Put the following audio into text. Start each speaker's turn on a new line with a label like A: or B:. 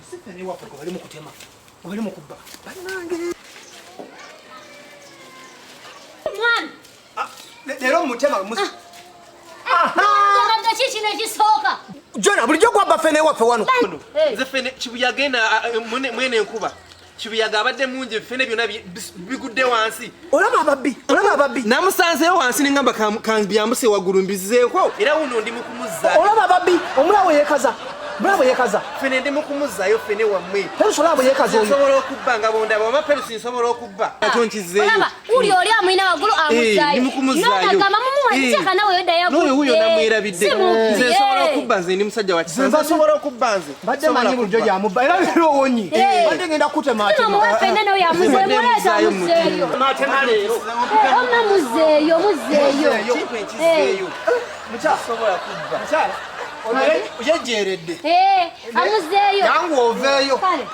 A: Sifene waffe gwe bali mu kutema, gwe bali mu kubba. Bannange.
B: Mwana.
A: Ah, leero mutema musi.
B: Ah. Kiki kino ekisooka?
A: Jona bulijjo gwabba ffene waffe wano.
C: Nze ffene kibuyaga ena mwene enkuba. Kibuyaga abadde mungi ffene byonna bigudde wansi.
A: Olaba ababbi, olaba ababbi.
C: Namusanzeewo wansi ne ngamba kambyambuse waggulu mbizeeko. Era wuno ndi mu kumuzza.
A: Olaba ababbi, omulawo yeekaza. Mulaba yeekaza.
C: Ffene ndi mu kumuzaayo ffene wammwe.
A: Perusi olaba yeekaza oyo.
C: Nsobola okubba nga bondaba oba Perusi nsobola okubba. Nakyo nkizeeyo.
B: Olaba uli oli amulina waggulu
C: eh,
B: amuzaayo.
C: Ndi mu kumuzaayo.
B: N'ogamba mumuwa
C: Eh.
B: nteeka nawe yodda yagudde.
C: N'oyo wuuyo namwerabidde.
B: Si mubbi,
C: Nze nsobola
B: eh.
C: okubba nze ndi musajja wa kisa. Nze nsobola okubba nze.
A: Mbadde manyi bulijjo gyamubba era leero owonye.
B: Eh.
A: Mbadde ngenda kutemaatema.
B: Sino muwe ffene nawe yamuzeeyo, muleete amuzeeyo.
A: Matema leero.
B: Eh, omma muzeeyo, muzeeyo.
C: Kimpe nkizeeyo.
A: Mukyala.
C: Nsobola kubba.
A: Mukyala. Ono yejjeeredde.
B: Eh, amuzeeyo.
A: Yangu oveeyo.
B: Kale.